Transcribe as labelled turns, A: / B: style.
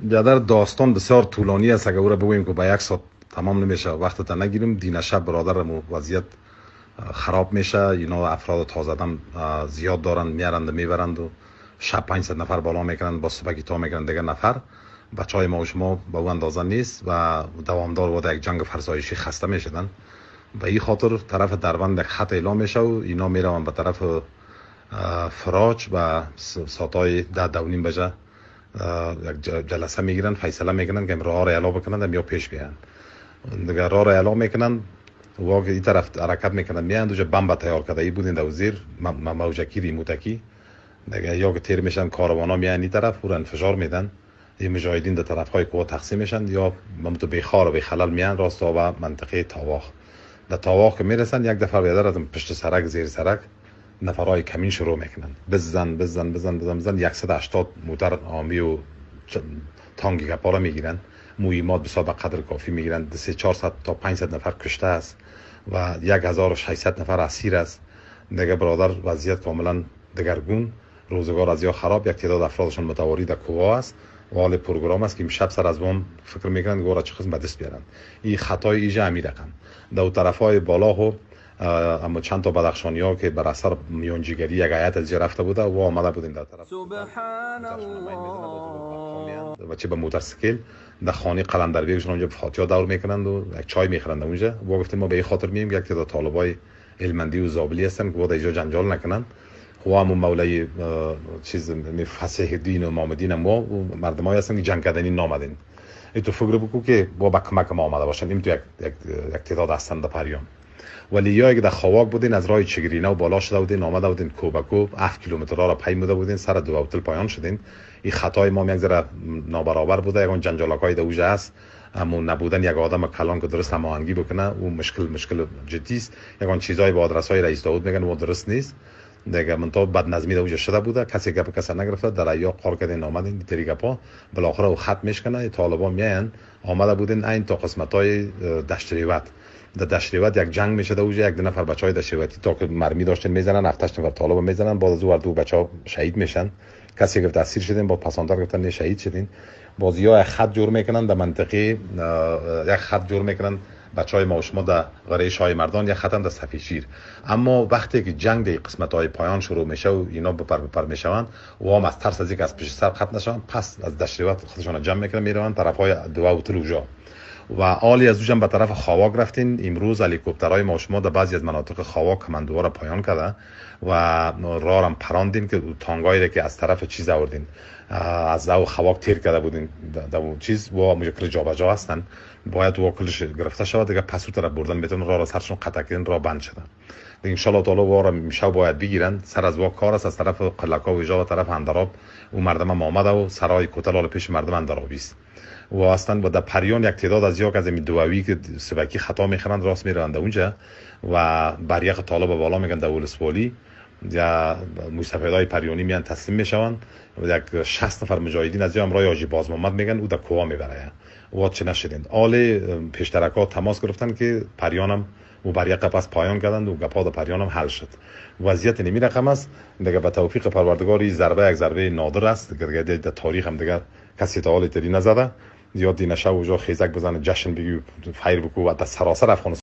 A: در داستان بسیار طولانی است، اگر او را بگوییم که با یک ساعت تمام نمیشه، وقت تا نگیریم. دین شب برادر وضعیت خراب میشه، اینا افراد تازه دم زیاد دارن، میارند و میبرند و شب 500 نفر بالا میکنن، با صبح تا میکنن دیگه نفر. بچه های ما و شما به اون اندازه نیست و دوامدار و یک جنگ فرسایشی خسته میشدن. به این خاطر طرف دربند یک خط اعلام میشه و اینا میروند به طرف فراج و ساعتای 10:30 بجه یک جلسه میگیرن، فیصله میکنن که راه را اعلام بکنن یا پیش بیان. دیگه راه را اعلام میکنن و این طرف حرکت میکنن، میان دوجه بمب تیار کرده ای بودین در زیر موجکی ریموتکی دیگه، یا که تیر میشن کاروانا میان این طرف او را انفجار میدن، این مجاهدین در طرف های کوه تقسیم میشن یا ممتو بیخار و بیخلل میان راست تا منطقه تاواخ. در تاواخ که میرسن یک دفعه بیادر از پشت سرک زیر سرک نفرهای کمین شروع میکنن، بزن بزن بزن بزن بزن، 180 موتر آمی و تانگی گپا را میگیرن، مویمات بسیار به قدر کافی میگیرن، 300-400 تا 500 نفر کشته است و 1600 نفر اسیر است. دیگه برادر وضعیت کاملا دگرگون، روزگار از یا خراب، یک تعداد افرادشان متواری در کوه است و حال پروگرام است که امشب سر از بام فکر میکنن گورا چه قسم به دست بیارن. این خطای ایجا امی رقم در طرفای بالا خو اما چند تا بدخشانی ها که بر اثر میانجیگری یک هیئت از رفته بوده و آمده بودیم در طرف
B: سبحان الله
A: و چه به موتورسیکل در خانه قلندربیگشون اونجا فاتحه دور میکنند و یک چای میخرند اونجا. و گفتیم ما به این خاطر میم یک تعداد طالبای هلمندی و زابلی هستن که باید اینجا جنجال نکنن. خو همون مولای چیز فصیح دین و مامدین ما و مردمایی هستن که جنگ کردنی نامدین. ای تو فکر بکو که با با کمک ما آمده باشن، این تو یک تعداد هستن در پریان. ولی یا اگه در خواک بودین از راه چگرینا و بالا شده بودین آمده بودین کو به کو 7 کیلومتر را پیموده بودین، سر دو هتل پایان شدین. این خطای ما یک ذره نابرابر بوده، یگان جنجالاکای در اوج است، اما نبودن یک آدم کلان که درست هماهنگی بکنه او مشکل جدی است. یگان چیزای با آدرس‌های رئیس داوود میگن و درست نیست دیگه، منتها بدنظمی در اوج شده بوده، کسی گپ کس نگرفته، در ایا قار کردین آمدین تری گپا بالاخره او خط میشکنه. طالبان میان آمده بودین این تا قسمت‌های دشت ریوت. در دشت ریوت یک جنگ میشه در اوج، یک دو نفر بچهای دشت ریوتی تا که مرمی داشتن میزنن، 7 8 نفر طالب میزنن، بعد از او دو بچه‌ها شهید میشن، کسی گفت اسیر شدین، بعد پسانتر گفتن نه شهید شدین. باز یا خط جور میکنن در منطقه، یک خط جور میکنن بچهای ما و شما در قریه شاه مردان، یک خط هم در سفیشیر. اما وقتی که جنگ در قسمت های پایان شروع میشه و اینا بپر بپر میشوند و هم از ترس از اینکه از پشت سر خط نشوند، پس از دشت ریوت خودشان جمع میکنن میروند طرف های دو هتل اوجا و آلی از اوجم به طرف خواک رفتین. امروز هلیکوپترهای ما شما در بعضی از مناطق خواک کمندوها را پایان کرده و راه را پراندین که تانگایی که از طرف چیز آوردین از او خواک تیر کرده بودین در چیز و مشکل جابجا هستن، باید واکلش گرفته شود دیگه. پس اون طرف بردن میتونن راه را سرشون قطع کردن، راه بند شدن دیگه. ان شاء الله تعالی وارا میشه باید بگیرن سر از واک کار است. از طرف قلقا و جا و طرف اندراب او مردم هم آمده و سرای کوتل حال پیش مردم اندرابی است و اصلا و در پریان یک تعداد از یک از این دووی که سبکی خطا میخرند راست میرند اونجا و بریق طالب بالا میگن در ولسوالی یا موسفیدای پریانی میان تسلیم میشوند و یک 60 نفر مجاهدین از رای حاجی باز محمد میگن او در کوه میبره و چه نشدند. آل پیشترکا تماس گرفتن که پریانم و بریق پس پایان کردند و گپا در پریانم حل شد. وضعیت نمی رقم است دیگه. به توفیق پروردگار این ضربه یک ضربه نادر است دیگه، در تاریخ هم دیگه کسی تا حال تری نزده. یا دینشه و جا خیزک بزنه جشن بگی فیر بکو و در سراسر افغانستان.